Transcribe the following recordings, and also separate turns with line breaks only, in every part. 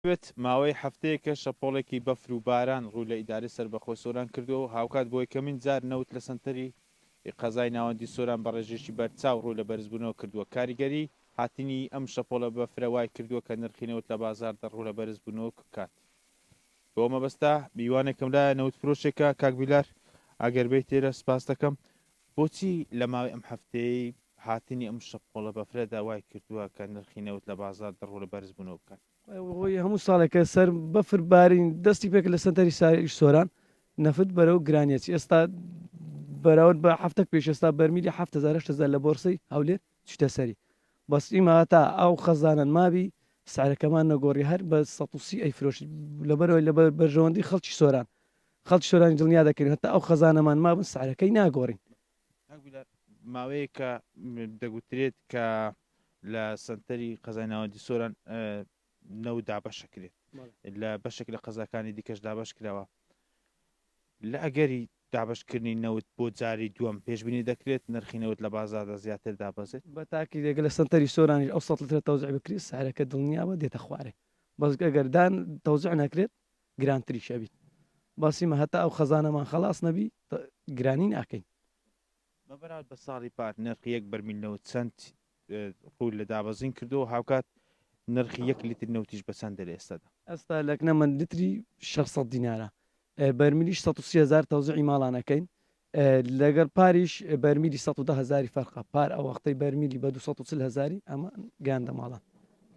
بێت، ماوەی هەفتەیەکە شەپۆڵێکی بەفر و باران ڕووی لە ئیدارەی سەربەخۆی سۆران کردووە و هاوکات بۆ یەکەمین جار نەوت لە سەنتەری قەزای ناوەندی سۆران بە ڕێژەیەکی بەرچاو ڕووی لە بەرزبوونەوە کردووە. کاریگەری هاتنی ئەم شەپۆڵە بەفرە وای کردووە کە نرخی نەوت لە بازاڕدا ڕوو لە بەرزبوونەوە بکات. بۆ مەبەستە میوانێکم لایە نەوت فرۆشێکە کاک بیلار ئەگەر بێیت لێرە سپاست دەکەم. بۆچی لە ماوەی ئەم هەفتەیەی هاتنی ئەم شەپۆڵە بەفرەدا وای کردووە کە نرخی نەوت لە بازاڕدا ڕوو لە بەرزبوونەوە بکات؟
هۆی هەموو ساڵێکە سەر بەفر بارین دەستی پێکرد لە سەنتەری ساری سۆران نەفت بەرەو گرانیەچی ئێستا بەراورد بە هەفتەک پێش ئێستا بەرمیلی 7000 8000 لە بۆرسەی هەولێر چیتە سەری بەس ئیمە هەتا ئەو خەزانەن مابی سعرەکەمان نەگۆڕی هەر بە 130 ئەیفرۆشی لەبەرەوەی لەبەر بەرژەوەندی خەڵکی سۆران خەڵکی سۆرانی دڵنیا دەکەین هەتا ئەو خەزانەمان مابن سعرەکەی ناگۆڕین.
کاک بیلال ماوەیەکە دەگوترێت کە لە سەنتەری قەزای ناوەندی سۆران نەوت دابەشەکرێت لە بەشێک لە قەزاکانی دیکەش دابەش کراوە لە ئەگەری دابەشکردنی نەوت بۆ جاری دووەم پێشبینی دەکرێت نرخی نەوت لە بازاردا زیاتر دابەزێت؟
بە تاکی دەگەر لە سەنتەری سۆرانیش ئەو سەد لترە تەوزیع بکرێت سعرەکە دڵنیابە دێتە خوارێ بەس ئەگەر دان تەوزیع نەکرێت گرانتریش ئەبیت بەس ئیمە هەتا ئەو خەزانەمان خەڵاس نەبی گرانی ناکەین.
بە بەراورد بە ساڵی پار نرخی یەک بەرمیل نەوت چەند ڕووی لە دابەزین کردووە و هاوکات نرخی یەک لیتر نەوتیش بە چەندە لە ئێستادا؟
ئێستا لەکنە من لتری 600 دینارە بەرمیلیش 130 هەزار تەوزیعی ماڵان ئەکەین لەگەڵ پاریش بەرمیلی 110 هەزاری فەرقە پار ئەو وەختەی بەرمیلی بە 240 هەزاری ئەمە گەیاندە ماڵان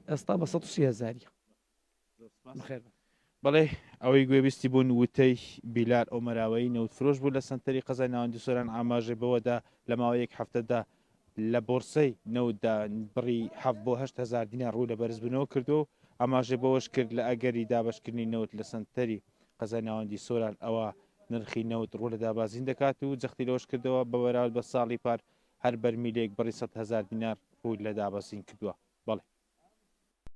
ئێستا بە 130 هەزاریە.
بەڵێ ئەوەی گوێبیستی بوون وتەی بیلال ئۆمەراوەیی نەوتفرۆش بوو لە سەنتەری قەزای ناوەندی سۆران ئاماژەی بەوەدا لە ماوەی یەک هەفتەدا لە بۆرسەی نەوتدا بڕی 7 بۆ 8 هەزار دینار ڕوو لە بەرزبوونەوە کردووە و ئاماژەی بەوەش کرد لە ئەگەری دابەشکردنی نەوت لە سەنتەری قەزای ناوەندی سۆران ئەوا نرخی نەوت ڕوو لە دابازین دەکات و جەختی لەوەش کردەوە بە بەراورد بە ساڵی پار هەر بەرمیلێک بڕی 100 هەزار دینار ڕووی لە دابەزین کردووە.